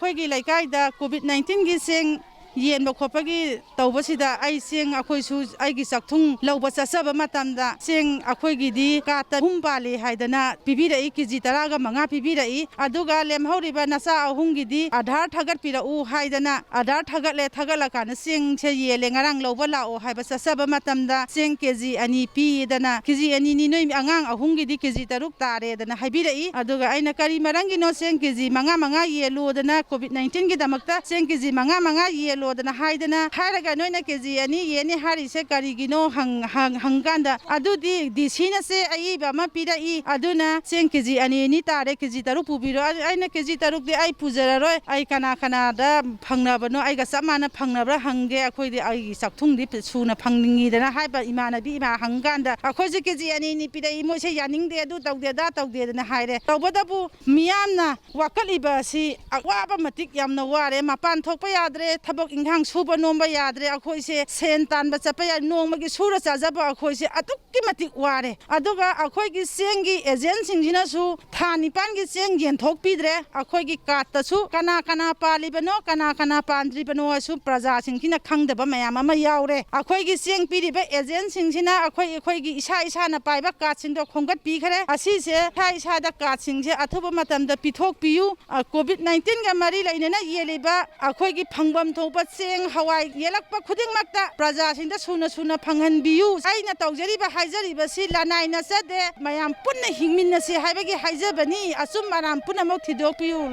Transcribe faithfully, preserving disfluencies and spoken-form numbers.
ꯑꯩꯈꯣꯏꯒꯤ ꯂꯩꯀꯥꯏꯗ ꯀꯣꯚꯤꯗ ꯅꯥꯏꯟꯇꯤꯟꯒꯤ ꯆꯦꯡ ꯌꯦꯟꯕ ꯈꯣꯠꯄꯒꯤ ꯇꯧꯕꯁꯤꯗ ꯑꯩ ꯆꯦꯡ, ꯑꯩꯈꯣꯏꯁꯨ ꯑꯩꯒꯤ ꯆꯥꯛꯊꯨꯡ ꯂꯧꯕ ꯆꯠꯆꯕ ꯃꯇꯝꯗ ꯆꯦꯡ ꯑꯩꯈꯣꯏꯒꯤꯗꯤ ꯀꯥꯔꯠꯇ ꯑꯍꯨꯝ ꯄꯥꯜꯂꯤ ꯍꯥꯏꯗꯅ ꯄꯤꯕꯤꯔꯛꯏ, ꯀꯦꯖꯤ ꯇꯔꯥꯒ ꯃꯉꯥ ꯄꯤꯕꯤꯔꯛꯏ꯫ ꯑꯗꯨꯒ ꯂꯦꯝꯍꯧꯔꯤꯕ ꯅꯆꯥ ꯑꯍꯨꯝꯒꯤꯗꯤ ꯑꯥꯙꯥꯔ ꯊꯥꯒꯠꯄꯤꯔꯛꯎ ꯍꯥꯏꯗꯅ ꯑꯥꯙꯥꯔ ꯊꯥꯒꯠꯂꯦ, ꯊꯥꯒꯠꯂꯀꯥꯟꯗ ꯆꯦꯡꯁꯦ ꯌꯦꯜꯂꯦ, ꯉꯔꯥꯡ ꯂꯧꯕ ꯂꯥꯛꯑꯣ ꯍꯥꯏꯕ ꯆꯠꯆꯕ ꯃꯇꯝꯗ ꯆꯦꯡ ꯀꯦꯖꯤ ꯑꯅꯤ ꯄꯤꯗꯅ, ꯀꯦꯖꯤ ꯑꯅꯤꯅꯤ, ꯅꯣꯏ ꯑꯉꯥꯡ ꯑꯍꯨꯝꯒꯤꯗꯤ ꯀꯦꯖꯤ ꯇꯔꯨꯛ ꯇꯥꯔꯦꯗꯅ ꯍꯥꯏꯕꯤꯔꯛꯏ꯫ ꯑꯗꯨꯒ ꯑꯩꯅ ꯀꯔꯤ ꯃꯔꯝꯒꯤꯅꯣ ꯆꯦꯡ ꯀꯦꯖꯤ ꯃꯉꯥ ꯃꯉꯥ ꯌꯦꯜꯂꯣꯗꯅ, ꯀꯣꯚꯤꯗ ꯅꯥꯏꯟꯇꯤꯟꯒꯤꯗꯃꯛꯇ ꯆꯦꯡ ꯀꯦꯖꯤ ꯃꯉꯥ ꯃꯉꯥ ꯌꯦꯜꯂꯣꯗꯅ ꯍꯥꯏꯗꯅ ꯍꯥꯏꯔꯒ ꯅꯣꯏꯅ ꯀꯦꯖꯤ ꯑꯅꯤ ꯌꯦꯟꯅꯤ ꯍꯥꯏꯔꯤꯁꯦ ꯀꯔꯤꯒꯤꯅꯣ ꯍꯪ-, ꯍꯪ-, ꯍꯪꯀꯥꯟꯗ, ꯑꯗꯨꯗꯤ ꯗꯤ ꯁꯤꯅ ꯆꯦ ꯑꯏꯕ ꯑꯃ ꯄꯤꯔꯛꯏ, ꯑꯗꯨꯅ ꯆꯦꯡ ꯀꯦꯖꯤ ꯑꯅꯤ ꯑꯅꯤ ꯇꯥꯔꯦ, ꯀꯦꯖꯤ ꯇꯔꯨꯛ ꯄꯨꯕꯤꯔꯣ꯫ ꯑꯗꯨ ꯑꯩꯅ ꯀꯦꯖꯤ ꯇꯔꯨꯛꯇꯤ ꯑꯩ ꯄꯨꯖꯔꯔꯣꯏ, ꯑꯩ ꯀꯅꯥ ꯀꯅꯥꯗ ꯐꯪꯅꯕꯅꯣ, ꯑꯩꯒ ꯆꯞ ꯃꯥꯟꯅ ꯐꯪꯅꯕ꯭ꯔꯥ ꯍꯪꯒꯦ, ꯑꯩꯈꯣꯏꯗꯤ ꯑꯩꯒꯤ ꯆꯥꯛꯊꯨꯡꯗꯤ ꯁꯨꯅ ꯐꯪꯅꯤꯡꯉꯤꯗꯅ ꯍꯥꯏꯕ ꯏꯃꯥꯟꯅꯕꯤ ꯏꯃꯥ ꯍꯪꯀꯥꯟꯗ, ꯑꯩꯈꯣꯏꯁꯦ ꯀꯦꯖꯤ ꯑꯅꯤ ꯑꯅꯤ ꯄꯤꯔꯛꯏ, ꯃꯣꯏꯁꯦ ꯌꯥꯅꯤꯡꯗꯦ, ꯑꯗꯨ ꯇꯧꯗꯦ, ꯑꯗꯥ ꯇꯧꯗꯦꯗꯅ ꯍꯥꯏꯔꯦ꯫ ꯇꯧꯕꯇꯕꯨ ꯃꯤꯌꯥꯝꯅ ꯋꯥꯀꯠꯂꯤꯕ ꯑꯁꯤ ꯑꯋꯥꯕ ꯃꯇꯤꯛ ꯌꯥꯝꯅ ꯋꯥꯔꯦ, ꯃꯄꯥꯟ ꯊꯣꯛꯄ ꯌꯥꯗ꯭ꯔꯦ, ꯊꯕꯛ ꯏꯟꯈꯥꯡ ꯁꯨꯕ ꯅꯣꯝꯕ ꯌꯥꯗ꯭ꯔꯦ, ꯑꯩꯈꯣꯏꯁꯦ ꯁꯦꯟ ꯇꯥꯟꯕ ꯆꯠꯄ ꯌꯥ-, ꯅꯣꯡꯃꯒꯤ ꯁꯨꯔ ꯆꯥꯖꯕ ꯑꯩꯈꯣꯏꯁꯦ ꯑꯗꯨꯛꯀꯤ ꯃꯇꯤꯛ ꯋꯥꯔꯦ꯫ ꯑꯗꯨꯒ ꯑꯩꯈꯣꯏꯒꯤ ꯆꯦꯡꯒꯤ ꯑꯦꯖꯦꯟꯁꯤꯡꯁꯤꯅꯁꯨ ꯊꯥ ꯅꯤꯄꯥꯟꯒꯤ ꯆꯦꯡ ꯌꯦꯟꯊꯣꯛꯄꯤꯗ꯭ꯔꯦ꯫ ꯑꯩꯈꯣꯏꯒꯤ ꯀꯥꯔꯠꯇꯁꯨ ꯀꯅꯥ ꯀꯅꯥ ꯄꯥꯜꯂꯤꯕꯅꯣ, ꯀꯅꯥ ꯀꯅꯥ ꯄꯥꯟꯗ꯭ꯔꯤꯕꯅꯣ ꯍꯥꯏꯁꯨ ꯄ꯭ꯔꯖꯥꯁꯤꯡꯁꯤꯅ ꯈꯪꯗꯕ ꯃꯌꯥꯝ ꯑꯃ ꯌꯥꯎꯔꯦ꯫ ꯑꯩꯈꯣꯏꯒꯤ ꯆꯦꯡ ꯄꯤꯔꯤꯕ ꯑꯦꯖꯦꯟꯁꯤꯡꯁꯤꯅ ꯑꯩꯈꯣꯏ, ꯑꯩꯈꯣꯏꯒꯤ ꯏꯁꯥ ꯏꯁꯥꯅ ꯄꯥꯏꯕ ꯀꯥꯔꯠꯁꯤꯡꯗꯣ ꯈꯣꯝꯒꯠꯄꯤꯈ꯭ꯔꯦ꯫ ꯑꯁꯤꯁꯦ ꯏꯁꯥ ꯏꯁꯥꯗ ꯀꯥꯔꯠꯁꯤꯡꯁꯦ ꯑꯊꯨꯕ ꯃꯇꯝꯗ ꯄꯤꯊꯣꯛꯄꯤꯌꯨ꯫ ꯑ, ꯀꯣꯚꯤꯗ ꯅꯥꯏꯟꯇꯤꯟꯒ ꯃꯔꯤ ꯂꯩꯅꯅ ꯌꯦꯜꯂꯤꯕ ꯑꯩꯈꯣꯏꯒꯤ ꯐꯪꯐꯝ ꯊꯣꯛꯄ ꯆꯦꯡ, ꯍꯋꯥꯏ ꯌꯦꯜꯂꯛꯄ ꯈꯨꯗꯤꯡꯃꯛꯇ ꯄ꯭ꯔꯖꯥꯁꯤꯡꯗ ꯁꯨꯅ ꯁꯨꯅ ꯐꯪꯍꯟꯕꯤꯌꯨ꯫ ꯑꯩꯅ ꯇꯧꯖꯔꯤꯕ ꯍꯥꯏꯖꯔꯤꯕꯁꯤ ꯂꯅꯥꯏ ꯅꯠꯆꯗꯦ, ꯃꯌꯥꯝ ꯄꯨꯟꯅ ꯍꯤꯡꯃꯤꯟꯅꯁꯤ ꯍꯥꯏꯕꯒꯤ ꯍꯥꯏꯖꯕꯅꯤ꯫ ꯑꯆꯨꯝ ꯑꯔꯥꯟ ꯄꯨꯝꯅꯃꯛ ꯊꯤꯗꯣꯛꯄꯤꯌꯨ꯫